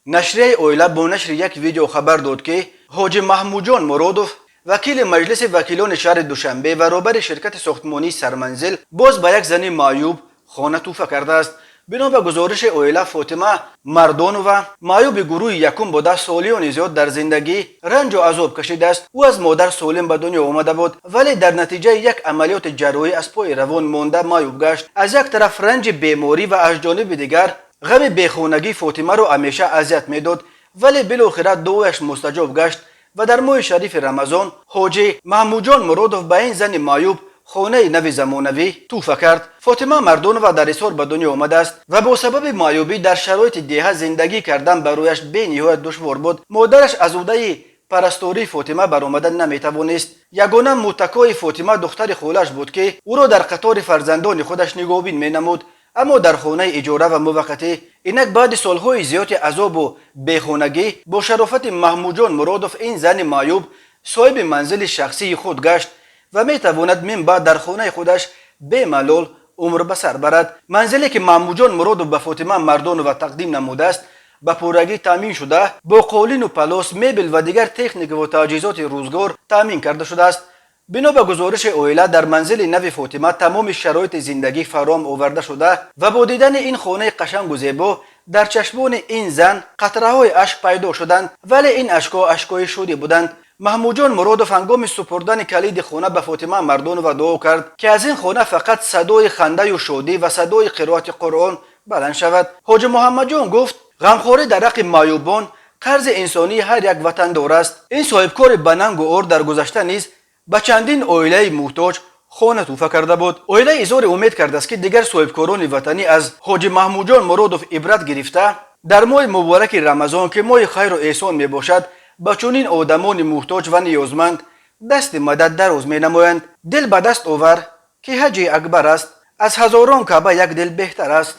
Нашрияи «Оила» бо нашри як видео хабар дод, ки ҳоҷи Маҳмудҷон Муродов, вакили Маҷлиси вакилони шаҳри Душанбе ва роҳбари ширкати сохтмонии «Сарманзил», боз ба як зани маъюб хона тӯҳфа кардааст. Бино ба гузориши «Оила», Фотима Мардонова маъюби гурӯҳи якум буда, солиёни зиёд дар зиндагӣ ранҷу азоб кашидааст. Ӯ аз модар солим ба дунё омада буд, вале дар натиҷаи як амалиёти ҷарроҳӣ аз пои равон монда, маъюб гашт. Аз як тараф ранҷи беморӣ ва аз ҷониби дигар ғами бехонагӣ Фотимаро ҳамеша азият медод, вале билохира дуояш мустаҷоб гашт ва дар моҳи шарифи Рамазон ҳоҷи Маҳмудҷон Муродов ба ин зани маъюб хонаи нави замонавӣ тӯҳфа кард. Фотима Мардонова дар Ҳисор ба дунё омадааст ва бо сабаби маъюбӣ дар шароити деҳа зиндагӣ кардан барояш бениҳоят душвор буд. Модараш аз уҳдаи парастории Фотима баромада наметавонист. Ягона муттакои Фотима духтари холаш буд, ки ӯро дар қатори фарзандони худаш нигоҳбин менамуд, аммо дар хонаи иҷора ва муваққатӣ. Инак, баъди солҳои зиёди азобу бехонагӣ, бо шарофати Маҳмудҷон Муродов ин зани маъюб соҳиби манзили шахсии худ гашт ва метавонад мин баъд дар хонаи худаш бемалол умр ба сар барад. Манзиле, ки Маҳмудҷон Муродов ба Фотима Мардонова тақдим намудааст, ба пуррагӣ таъмин шуда, бо қолину палос, мебел ва дигар техникаву таҷҳизоти рӯзгор таъмин карда шудааст. Бино ба гузориши «Оила», дар манзили нави Фотима тамоми шароити зиндагӣ фароҳам оварда шуда ва бо дидани ин хонаи қашангу зебо дар чашмони ин зан қатраҳои ашк пайдо шуданд, вале ин ашкҳо ашкҳои шодӣ буданд. Маҳмудҷон Муродов ҳангоми супурдани калиди хона ба Фотима Мардонова дуо кард, ки аз ин хона фақат садои хандаю шодӣ ва садои қироати Қуръон баланд шавад. Ҳоҷи Муҳаммадҷон гуфт, ғамхорӣ дар ҳаққи маъюбон қарзи инсонии ҳар як ватандор аст. Ин соҳибкори банангу ор дар гузашта низ ба чандин оилаи муҳтоҷ хона тӯҳфа карда буд. «Оила» изҳори умед кардааст, ки дигар соҳибкорони ватанӣ аз ҳоҷи Маҳмудҷон Муродов ибрат гирифта, дар моҳи мубораки Рамазон, ки моҳи хайру эҳсон мебошад, ба чунин одамони муҳтоҷ ва ниёзманд дасти мадад дароз менамоянд. Дил ба даст овар, ки ҳаҷи акбар аст, аз ҳазорон Каъба як дил беҳтар аст.